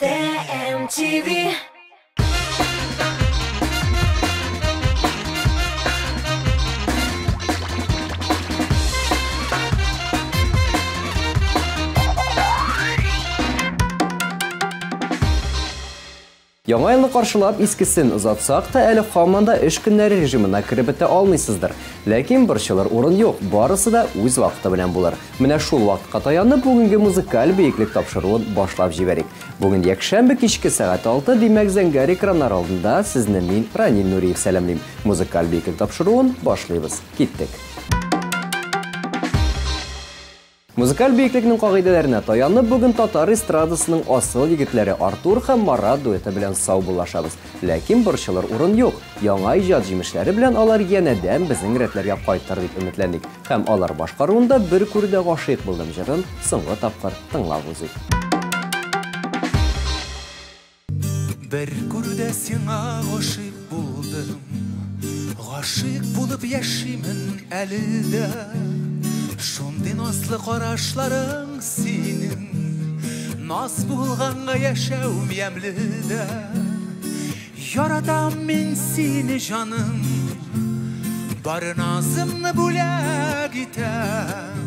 TMTV. Яңа елны каршылап, искесен озатсак та, әле һаман да эш көннәре режимына кереп бетә алмыйсыздыр. Ләкин борчылыр урын юк, барысы да үз вакыты белән булыр. Менә шул вакытка таянып, бүгенге музыкаль биеклек тапшыруын башлап җибәрик. Бүген якшәмбе кичке сәгать 6, димәк, зәңгәр экраннар алдында сезне мин, Ранил Нуриев, сәламлим. Музыкаль биеклек тапшыруын башлыйбыз. Киттек. Музыкаль биеклекнең кагыйдәләренә таянып, бүген татар эстрадасының асыл егетләре Артур һәм Марат дуэты белән саубуллашабыз. Ләкин борчылыр урын юк. Яңа иҗат җимешләре белән алар янәдән безнең рәтләргә кайтыр дип өметләндек. Һәм алар башкаруында бер күрүдә гашыйк булдым җырын соңгы тапкыр тыңлап узыйк. Бер күрүдә сиңа гашыйк булдым. Гашыйк булып яшимен әле дә. Шундый назлы карашларың синең, наз булганга яшәүем ямьле дә. Яратам мин сине, җаным, бар назымны бүләк итәм.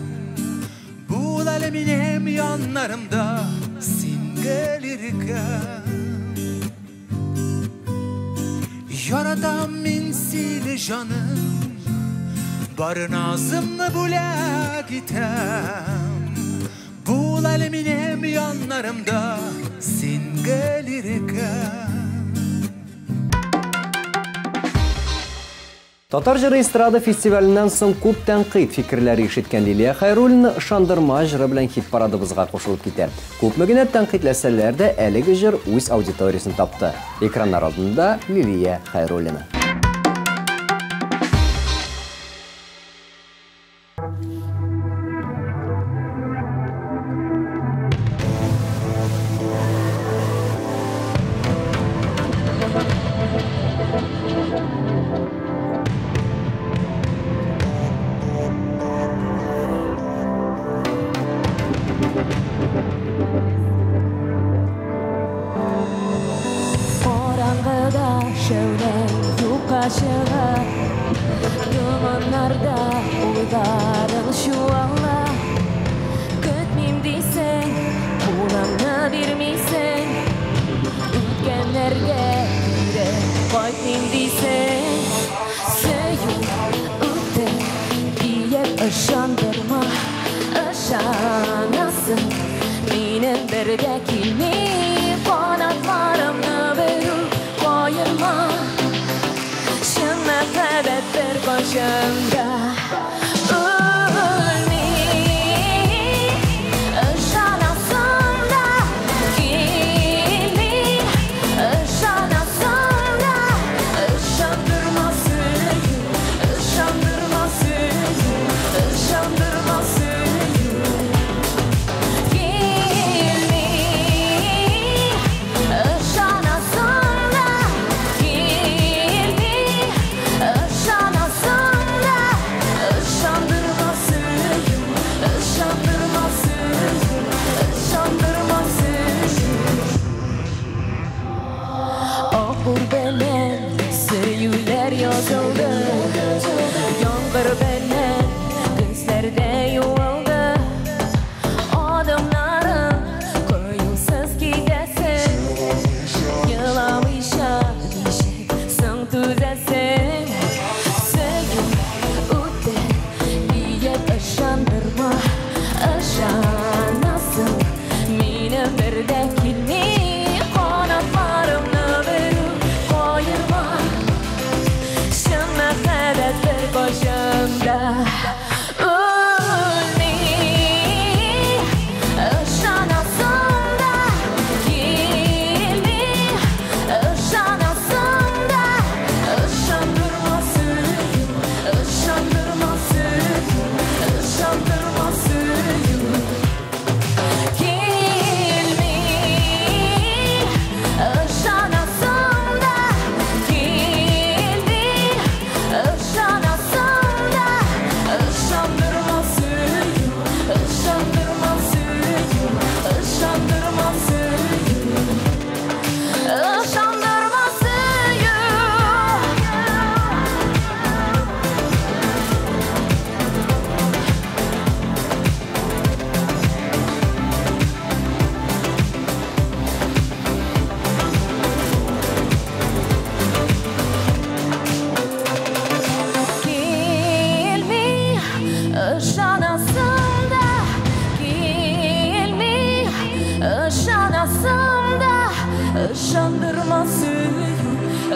Бул әле минем яннарымда, син гел иркәм. Яратам мин сине, җаным, бар назымны бүләк итәм. Бул әле минем яннарымда, син гел иркәм. Татар җыры эстрада фестиваленнән соң күп тәнкыйть фикерләре ишеткән Лилия Хәйруллина Ышандырма җыры белән хит парадыбызга кушылып китә. Күпме генә тәнкыйтьләсәләр дә, әлеге җыр үз аудиториясен тапты. Экраннар алдында Лилия Хәйруллина. Ышандырма сөю. Килми. Ышандырма сөю,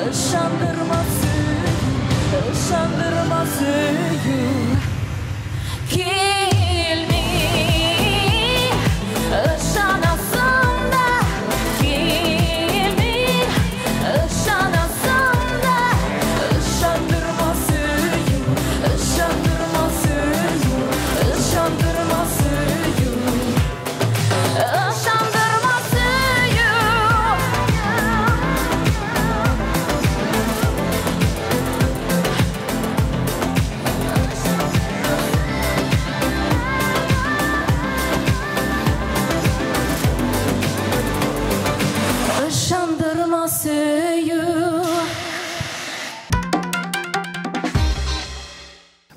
ышандырма сөю, ышандырма сөю. Килми, ышанасың да, килми, ышанасың да. Ышандырма сөю, ышандырма сөю, ышандырма сөю. Ышандырма сөю. Ышандырма сөю.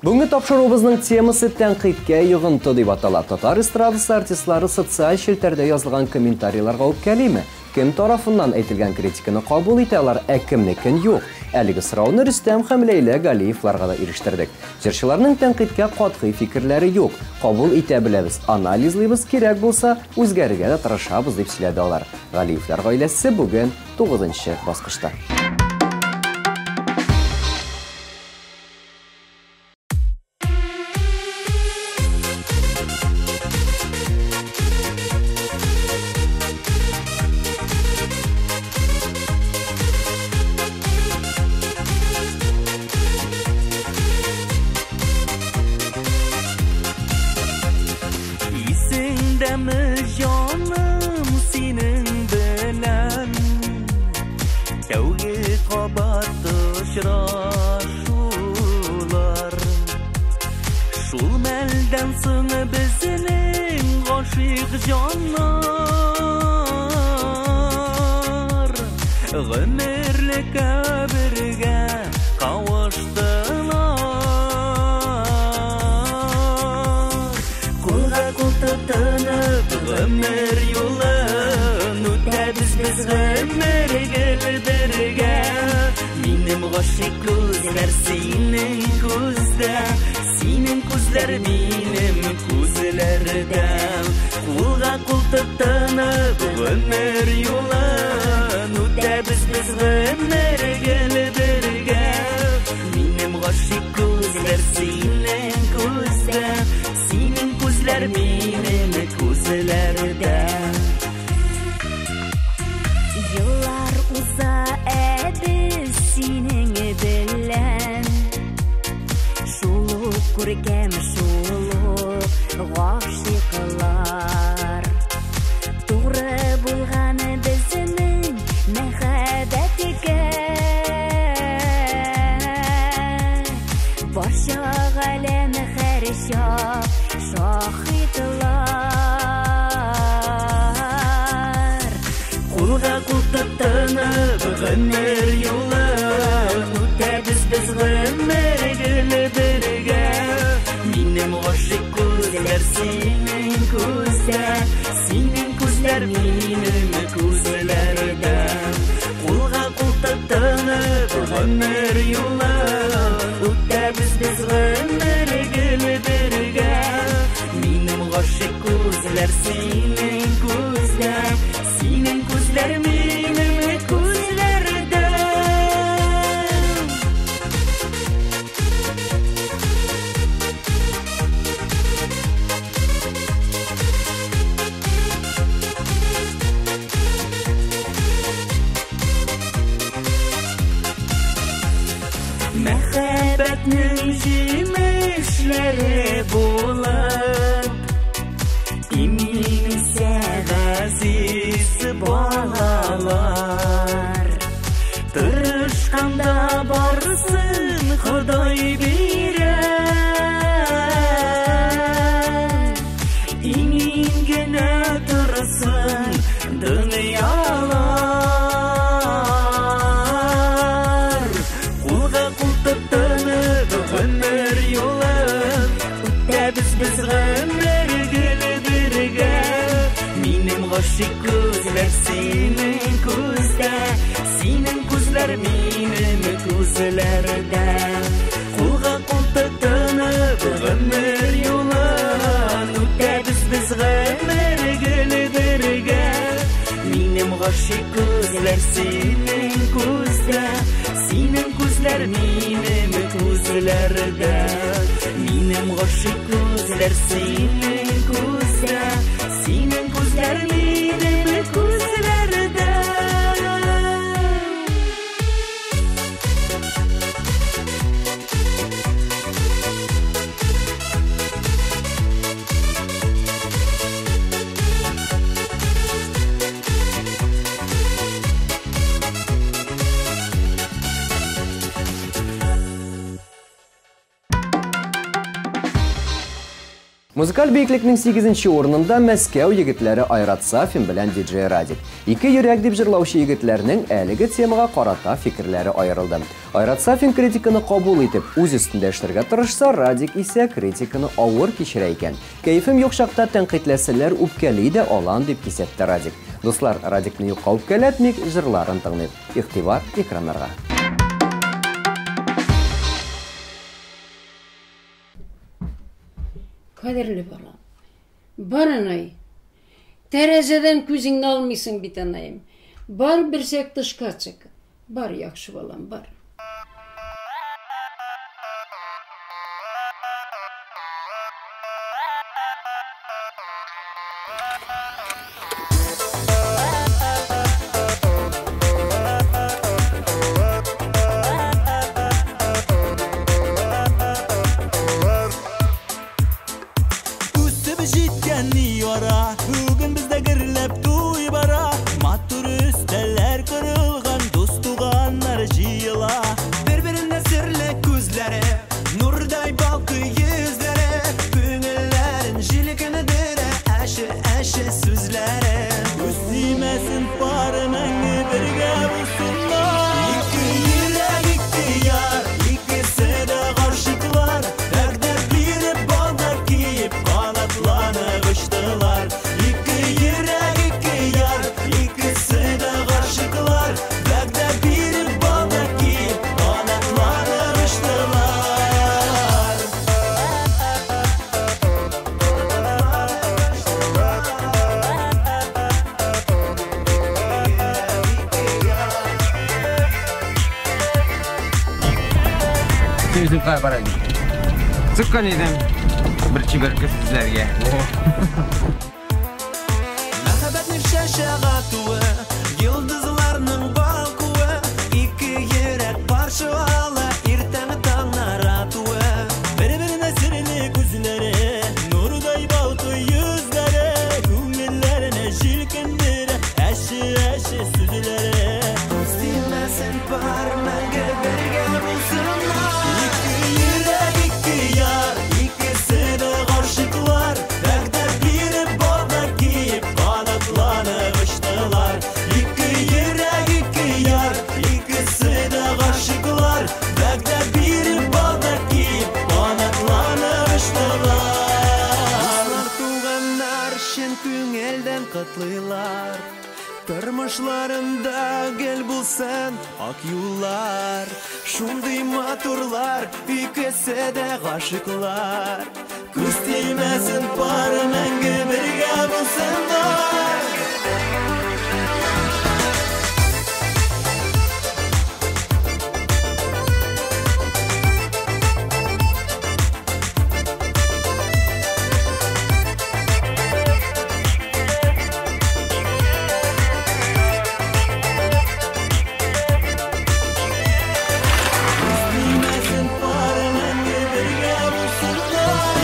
Бүгенге тапшыруыбызның темасы тәнкыйтькә йогынты дип атала. Татар эстрадасы артистлары социаль челтәрдә язылган комментарийларга үпкәлиме? Кем тарафыннан әйтелгән критиканы кабул итә алар, ә кемнекен юк? Әлеге сорауны Рөстәм һәм Ләйлә Галиевларга да ирештердек. Җырчыларның тәнкыйтькә катгый фикерләре юк. Кабул итә беләбез, анализлыйбыз, кирәк булса, үзгәрергә дә тырышабыз дип сөйләде алар. Галиевләр гаиләсе бүген 9нчы баскычта. Исеңдәме җаным синең белән тәүге кабат очрашулар. Шул мәлдән соң безнең гашыйк җаннар гомерлеккә бергә кавыштылар. Кулга кул тотынып гомер юлын үтәбез без гомер гел бергә. Минем гашыйк күзләр синең күздә, синең күзләр минем күзләрдә. Кулга кул тотынып гомер юлын үтәбез без гомер гел бергә. Минем гашыйк күзләр синең күздә, синең күзләр минем күзләрдә. Еллар уза, ә без синең белән шул ук күркәм, шул ук гашыйклар. Туры булган безнең мәхәббәткә барча галәм һәрчак шаһитлар. Кулга кул тотынып гомер юлын үтәбез без гомер гел бергә. Минем гашыйк күзләр синең күздә, синең күзләр минем күзләрдә. Кулга кул тотынып гомер юлын үтәбез без гомер гел бергә. Минем гашыйк күзләр синең күздә, синең күзләр минем күзләрдә. Мәхәббәтнең җимешләре булып имин үсә газиз балалар. Тырышканда барсын Ходай бирә. Имин генә торсын дөньялар. Кулга кул тотынып гомер юлын үтәбез без гомер гел бергә. Минем гашыйк күзләр синең күздә, синең күзләр минем күзләрдә. Кулга кул тотынып гомер юлын үтәбез без гомер гел бергә. Минем гашыйк күзләр синең күздә, синең күзләр минем күзләрдә. Минем гашыйк күзләр синең күздә, синең күзләр минем күзләрдә. Музыкаль биеклекнең 8-нче урынында Мәскәү егетләре Айрат Сафин белән DJ Радик. Ике йөрәк дип җырлаучы егетләрнең әлеге темага карата фикерләре аерылды. Айрат Сафин критиканы кабул итеп, үз өстендә эшләргә тырышса, Радик исә критиканы авыр кичерә икән. Кәефем юк чакта тәнкыйтьләсәләр үпкәли дә алам дип кисәтте Радик. Дуслар, Радикны юкка үпкәләтмик, җырларын тыңлыйк. Игътибар экраннарга. Кадерле балам, бар анай, тәрәзәдән күзеңне алмыйсың бит анаем. Бар берсәк тышка чык, бар яхшы балам, бар. Сыккан идем бер чибәркә сүзләргә. Мәхәббәтнең чәчәк атуы, йолдызларның балкуы, ике йөрәк каршы ала иртәнге таңнар атуы. Бер-беренә серле күзләре, нурдай балкый йөзләре, күңелләренә җилкендерә әче-әче сүзләре. Күз тимәсен пар мәңге бергә булсыннар. Ике йөрәк, ике яр, икесе дә гашыйклар, вәгъдә биреп, балда киеп, канатланып очтылар. Ике йөрәк, ике яр, икесе дә гашыйклар, вәгъдә биреп, балда киеп, канатланып очтылар. Дуслар, туганнар чын күңелдән котлыйлар. Тормышларында гел булсын ак юллар. Шундый матурлар, икесе дә гашыйклар. Күз тимәсен пар мәңге бергә булсыннар.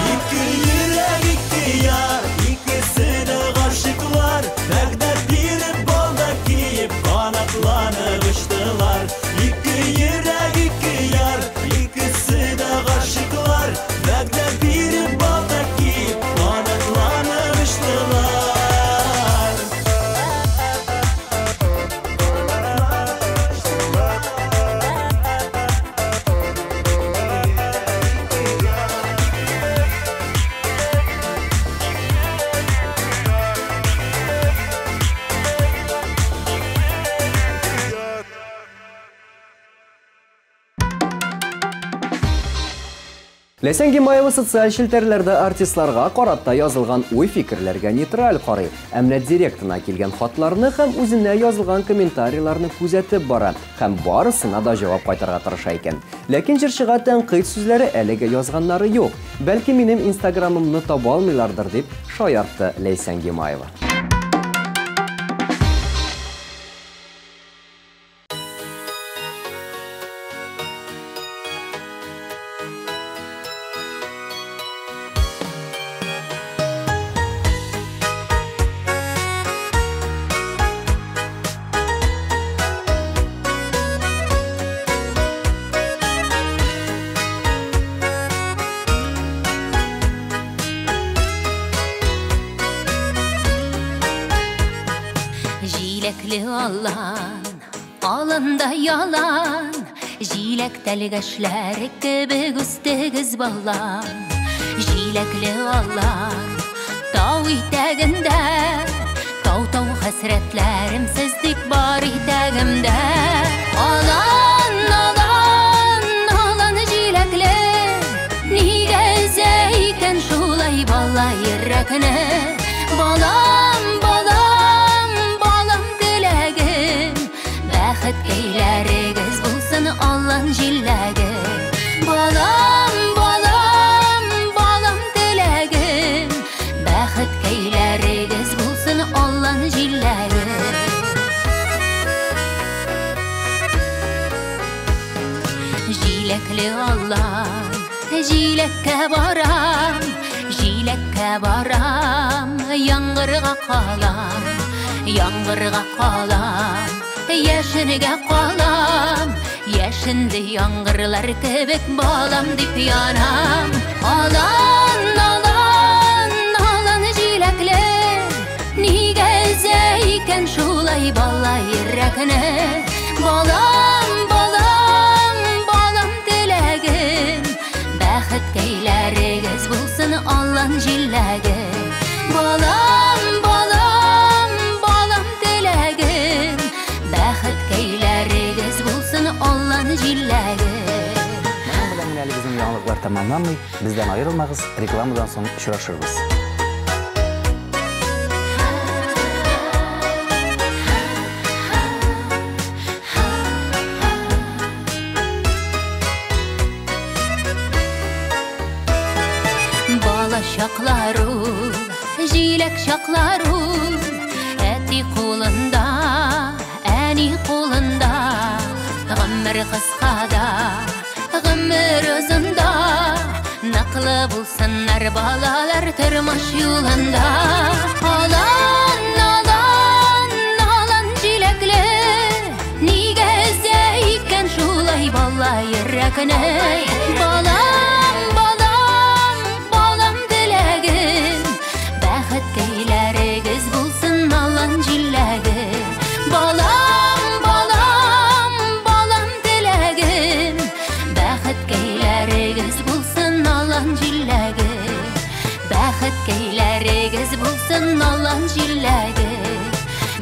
Ике йөрәк, ике яр, икесе дә гашыйклар, вәгъдә биреп, Ләйсән Гимаева социаль челтәрләрдә артистларга карата язылган уй-фикерләргә нейтраль карый. Ә менә директына килгән хатларны һәм үзенә язылган комментарийларны күзәтеп бара һәм барысына да җавап кайтарырга тырыша икән. Ләкин җырчыга тәнкыйть сүзләре әлегә язганнары юк. Бәлки минем инстаграмымны таба алмыйлардыр, дип шаяртты Ләйсән Гимаева. Җиләкле алан, аланда ялан, җиләк тәлгәшләре кебек үстегез балам. Җиләкле алан, тау итәгендә, тау-тау хәсрәтләрем сез тик бар итәгемдә. Алан, алан, алан җиләкле, нигә өзә икән шулай бала йөрәкне? Балам, балам, балам теләгем, бәхеткәйләрегез булсын алан җиләге. Балам, балам, балам теләгем, бәхеткәйләрегез булсын алан җиләге. Җиләкле алан, җиләккә барам, җиләккә барам, яңгырга калам, яңгырга калам, яшенгә калам, яшенде яңгырлар кебек балам дип янам. Алан, алан, алан җиләкле, нигә өзә икән шулай бала йөрәкне? Балам, балам, балам теләгем, бәхеткәйләрегез булсын алан җиләге. Балам, балам, балам теләгем, бәхеткәйләрегез булсын алан җиләге. Моның белән генә әле безнең яңалыклар тәмамланмый. Бездән аерылмагыз, рекламадан соң очрашырбыз. Бала чаклар ул, җиләк чаклар ул, әти кулында, әни кулында, гомер кыска да, гомер озын да, ныклы булсыннар балалар тормыш юлында. Алан, алан, алан җиләкле, нигә өзә икән шулай бала йөрәкне? Балам, балам, балам теләгем, бәхеткәйләрегез булсын алан җиләге. Балам, балам, балам теләгем, бәхеткәйләрегез булсын алан җиләге. Бәхеткәйләрегез булсын алан җиләге.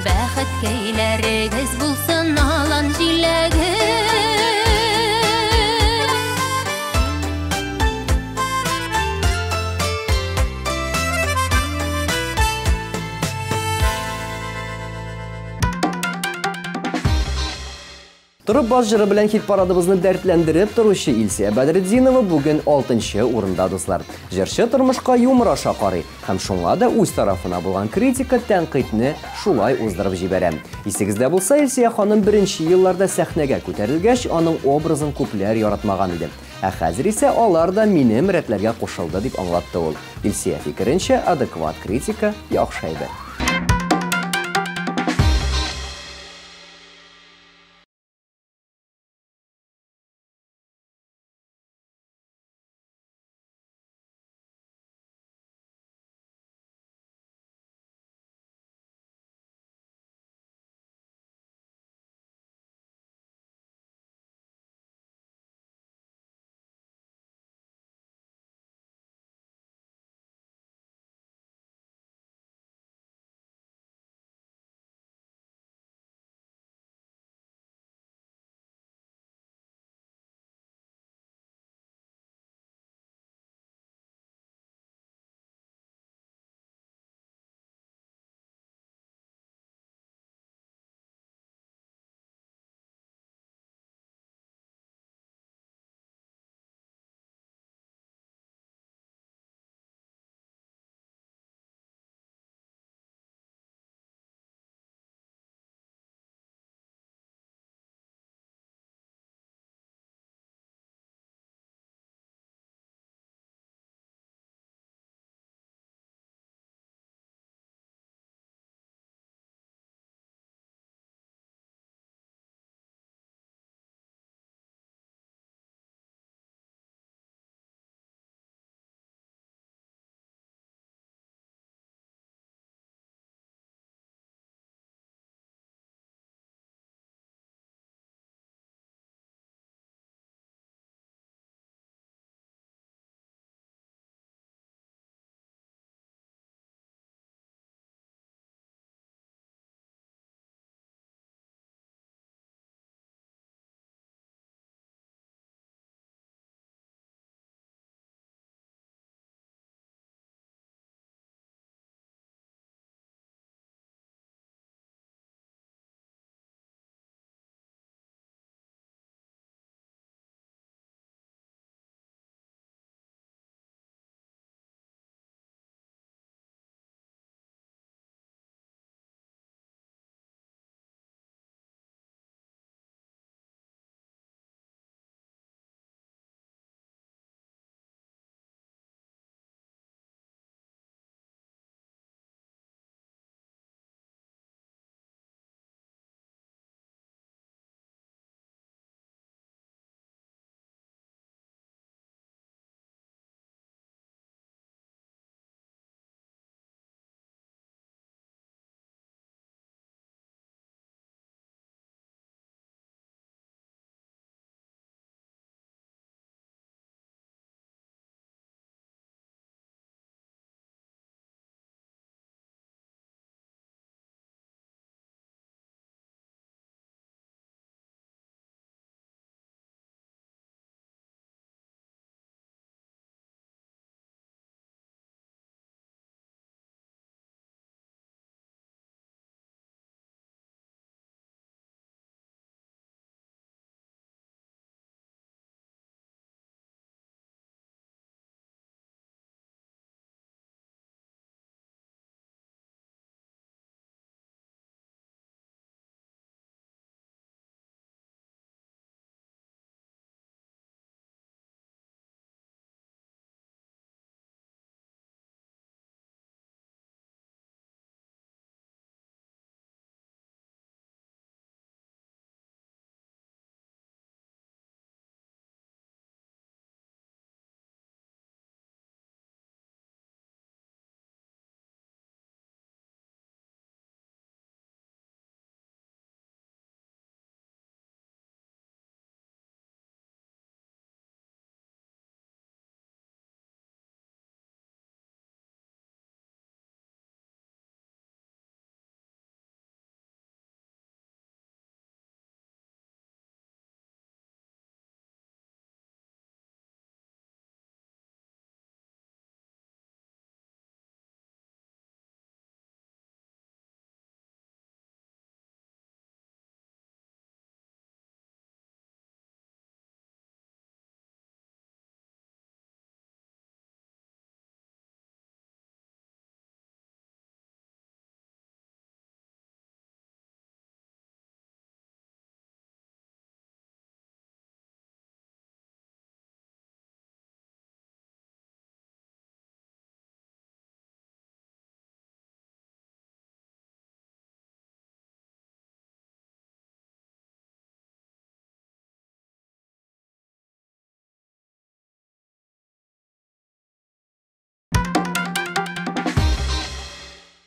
Бәхеткәйләрегез булсын алан җиләге. Торып бас җыры белән хит-парадыбызны дәртләндереп торучы Илсөя Бәдретдинова бүген 6-нчы урында, дуслар. Җырчы тормышка юмор аша карый һәм шуңа да үз тарафына булган критика тәнкыйтьне шулай уздырып җибәрә. Исегездә булса, Илсөя ханым беренче елларда сәхнәгә күтәрелгәч, аның образын күпләр яратмаган иде. Ә хәзер исә алар да минем рәтләргә кушылды дип аңлатты ул. Илсөя фикеренчә, адекват критика яхшы әйбер.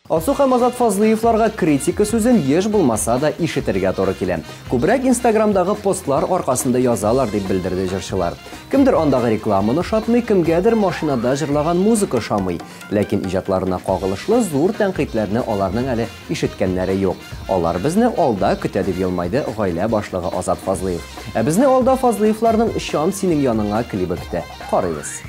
Алсу һәм Азат Фазлыевларга критика сүзен еш булмаса да ишетергә туры килә. Күбрәк Инстаграмдагы постлар аркасында язалар, дип белдерде җырчылар. Кемдер андагы рекламаны ошатмый, кемгәдер машинада җырлаган музыка ошамый. Ләкин иҗатларына кагылышлы зур тәнкыйтьләрне аларның әле ишеткәннәре юк. Алар безне алда көтә, дип елмайды гаилә башлыгы Азат Фазлыев. Ә безне алда Фазлыевларның Очам синең яныңа клибы көтә. Карыйбыз.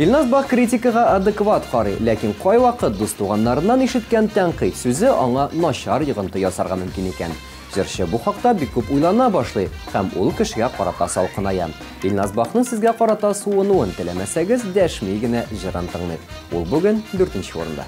Илназ Бах критикага адекват карый, ләкин кайвакыт дус-туганнарыннан ишеткән тәнкыйть сүзе аңа начар йогынты ясарга мөмкин икән. Җырчы бу хакта бик күп уйлана башлый һәм ул кешегә карата салкыная. Илназ Бахның сезгә карата суынуын теләмәсәгез, дәшми генә җырын тыңлыйк. Ул бүген дүртенче урында.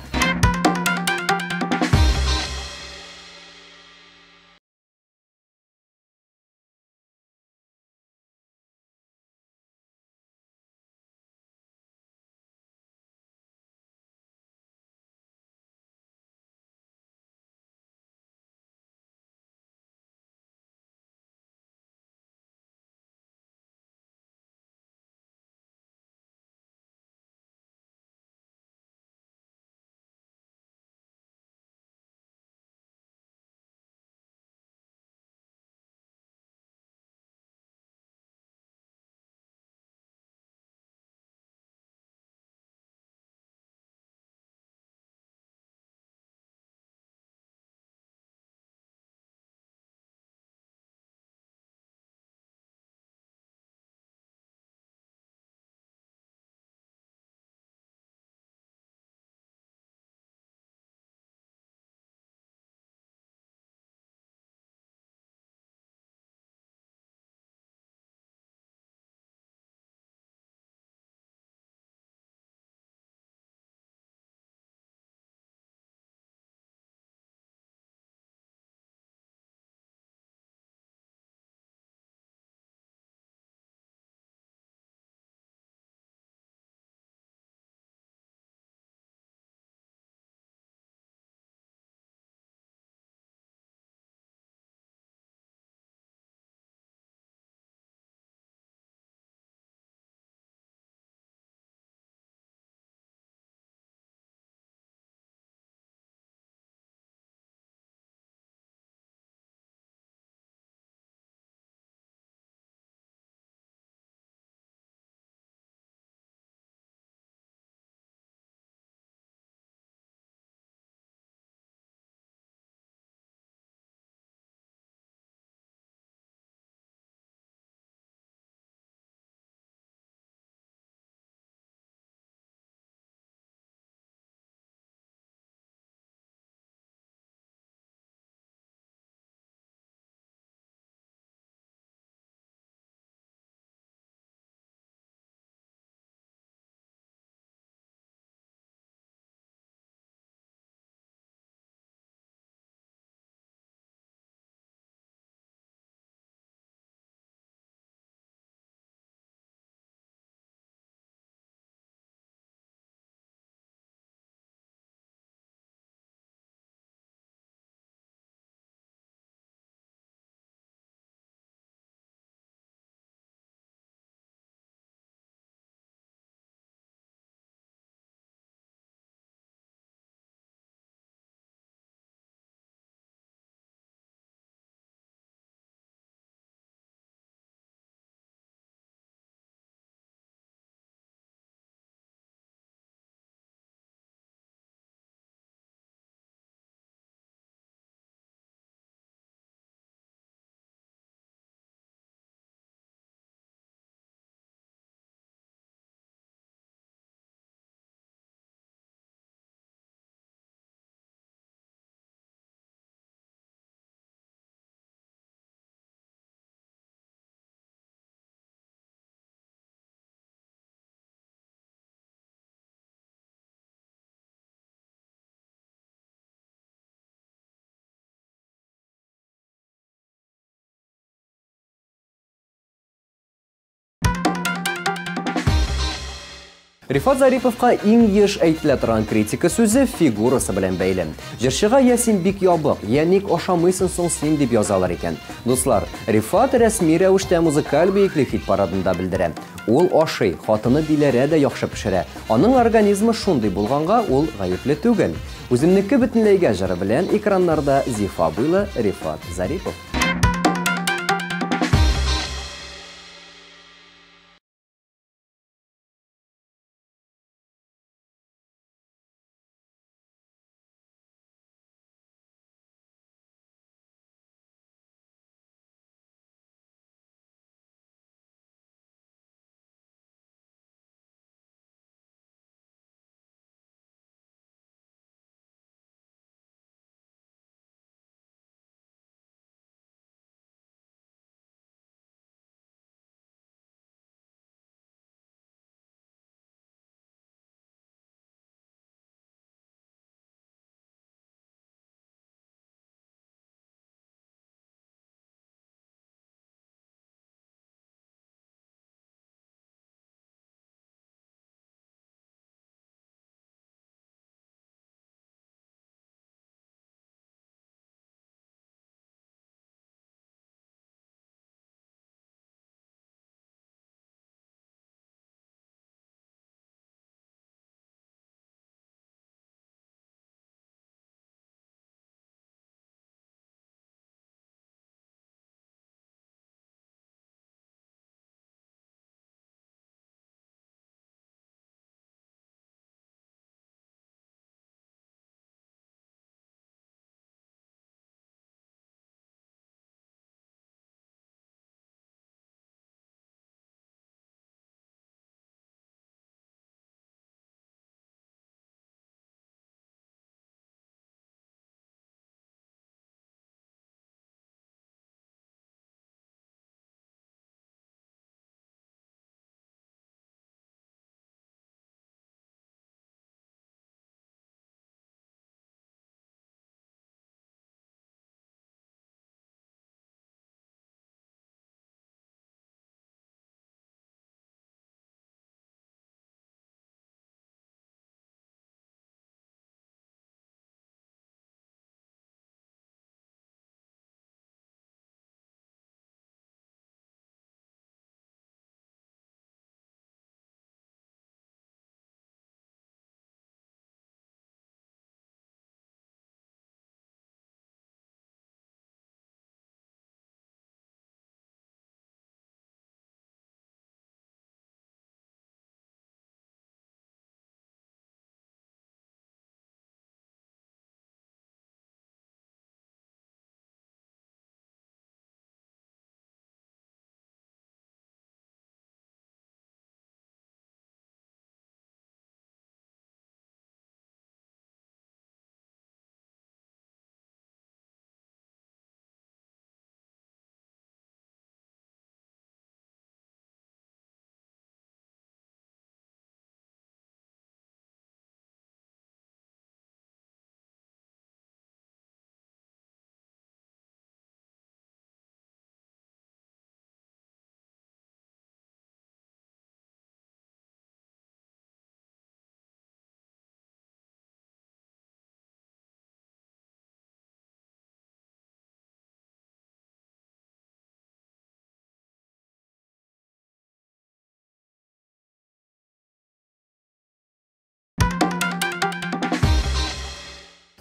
Рифат Зариповка иң еш әйтелә торган критика сүзе фигурасы белән бәйле. Җырчыга я син бик ябык, я ник ашамыйсың соң син дип язалар икән. Дуслар, Рифат рәсми рәвештә музыкаль биеклек хит парадында белдерә. Ул ашый, хатыны Диләрә дә яхшы пешерә. Аның организмы шундый булганга ул гаепле түгел. Үземнеке бөтенләйгә җыры белән экраннарда зифа буйлы Рифат Зарипов.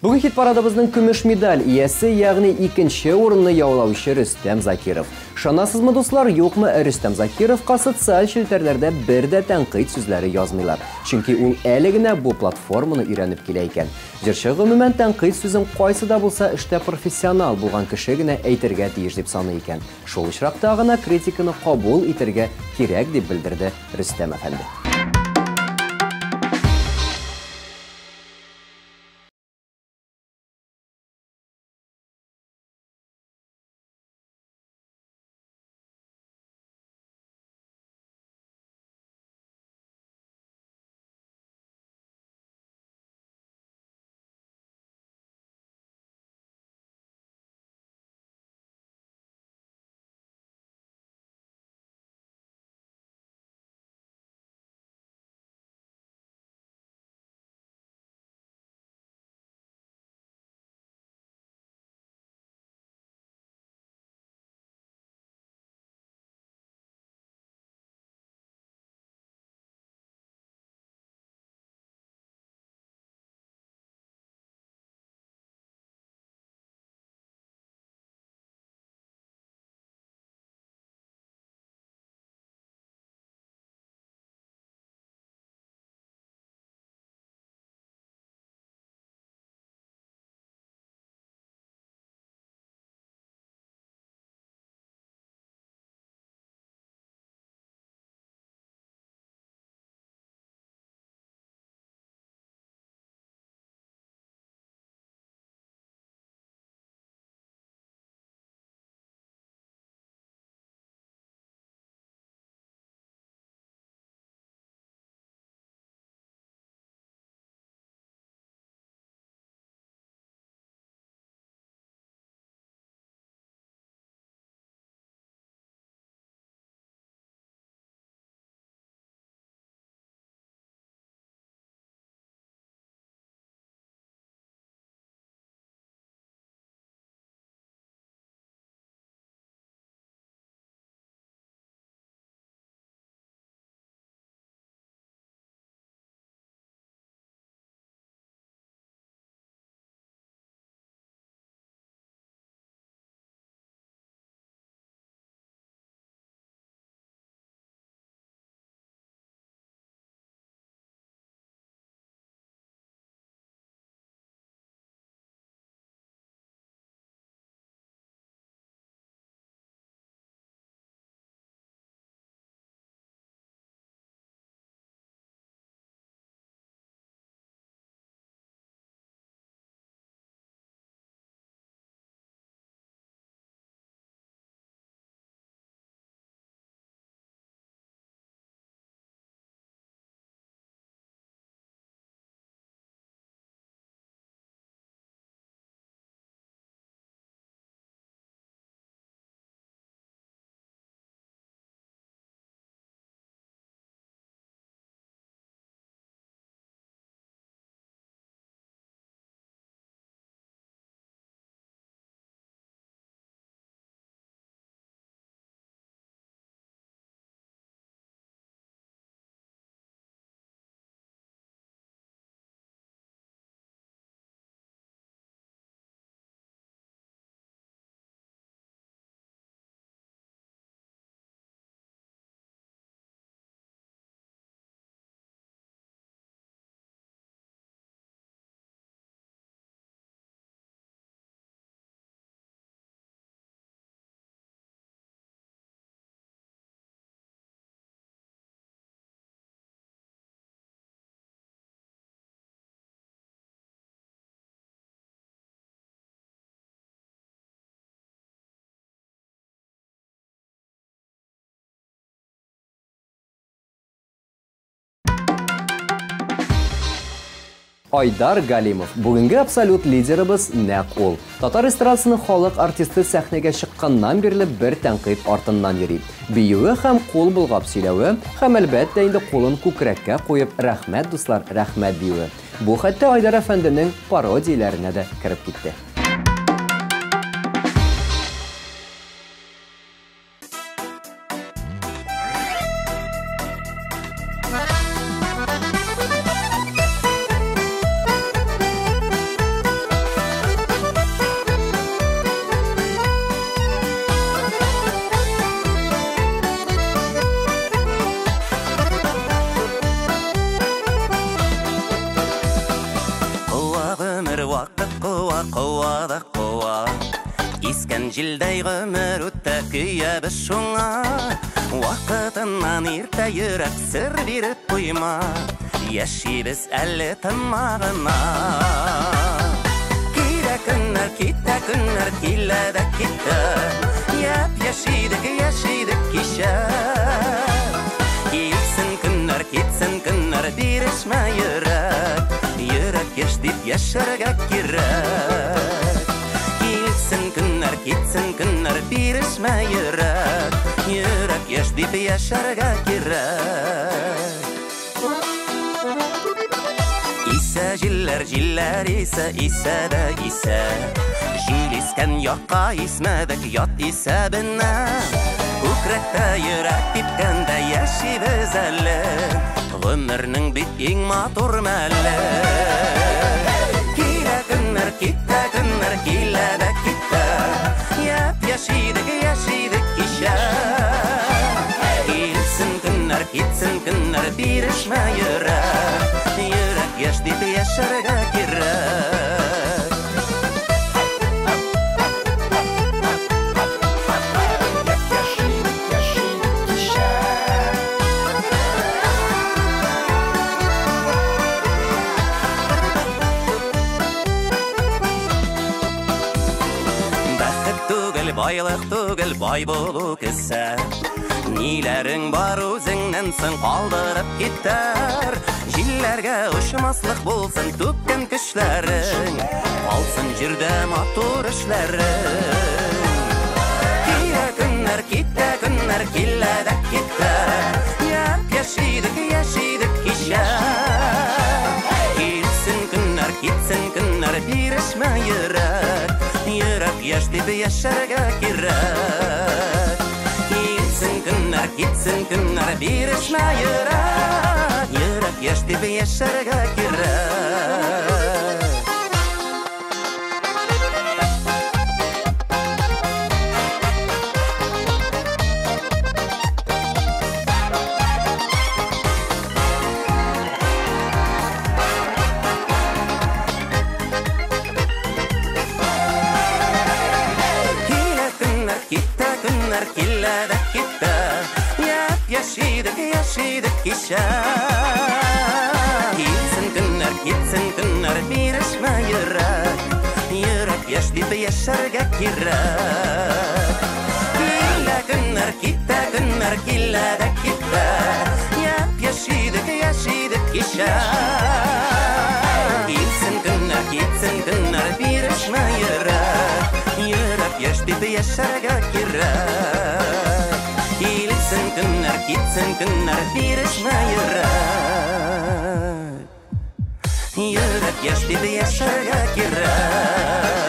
Бүген хит-парадыбызның көмеш медаль иясе, ягъни икенче урынны яулаучы Рөстәм Закиров. Ышанасызмы, дуслар, юкмы, Рөстәм Закировка социаль челтәрләрдә бер дә тәнкыйть сүзләре язмыйлар. Чөнки ул әле генә бу платформаны өйрәнеп килә икән. Җырчы гомумән тәнкыйть сүзен кайсы да булса эштә профессионал булган кеше генә әйтергә тиеш дип саный икән. Шул очракта гына критиканы кабул итәргә кирәк дип белдерде Рөстәм әфәнде. Айдар Галимов. Бүгенге абсолют лидерыбыз нәкъ ул. Татар эстрадасының халык артисты сәхнәгә чыкканнан бирле бер тәнкыйть артыннан йөри. Биюе һәм кул болгап сөйләве, һәм әлбәттә инде кулын күкрәккә куеп рәхмәт, дуслар, рәхмәт диюе. Бу хәтта Айдар әфәнденең пародияләренә дә кереп китте. Җилдәй гомер үтә, көябез шуңа. Вакытыннан иртә йөрәк сер биреп куйма. Яшибез әле тынма гына. Килә көннәр, китә көннәр, килә дә китә. Яп-яшь идек, яшь идек кичә. Килсен көннәр, китсен көннәр, бирешмә йөрәк. Йөрәк яшь дип яшәргә кирәк. Килсен көннәр, китсен көннәр, бирешмә йөрәк. Йөрәк яшь дип яшәргә кирәк. Исә җилләр, җилләр исә, исә дә исә. Җил искән якка исмәдек ят исәбенә. Күкрәктә йөрәк типкәндә яшибез әле. Гомернең бит иң матур мәле. Килә көннәр, китә көннәр, килә дә китә. Яп-яшь идек, яшь идек кичә. Килсен көннәр, китсен көннәр, бирешмә йөрәк. Йөрәк яшь дип яшәргә кирәк. Бәхет түгел, байлык түгел, бай булу кесә. Ниләрең бар үзеңнән соң калдырып китәр. Җилләргә очмаслык булсын түккән көчләрең. Калсын җирдә матур эшләрең. Килә көннәр, китә көннәр, килә дә китә. Яп-яшь идек, яшь идек кичә. Килсен көннәр, китсен көннәр, бирешмә йөрәк. Йөрәк яшь дип яшәргә кирәк. Килсен көннәр, китсен көннәр, бирешмә йөрәк. Йөрәк яшь дип яшәргә кирәк. Килә көннәр, китә көннәр, килә дә китә. Яп-яшь идек, яшь идек кичә. Килсен көннәр, китсен көннәр, бирешмә йөрәк. Йөрәк яшь дип яшәргә кирәк. Килә көннәр, китә көннәр, килә дә китә. Яп-яшь идек, яшь идек кичә. Килсен көннәр, китсен көннәр, бирешмә йөрәк. Йөрәк яшь дип яшәргә кирәк. Килсен көннәр, китсен көннәр, бирешмә йөрәк. Йөрәк яшь дип яшәргә кирәк.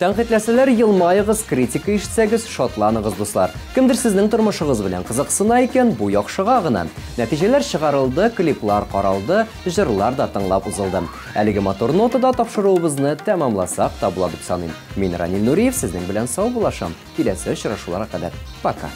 Тәнкыйтьләсәләр елмаегыз, критика ишетсәгез, шатланыгыз, дуслар. Кемдер сезнең тормышыгыз белән кызыксына икән, бу яхшыга гына. Нәтиҗәләр чыгарылды, клиплар каралды, җырлар да тыңлап узылды. Әлеге матур нотада тапшыруыбызны тәмамласак та була дип саныйм. Мин Ранил Нуриев сезнең белән саубуллашам. Киләсе очрашуларга кадәр. Пока.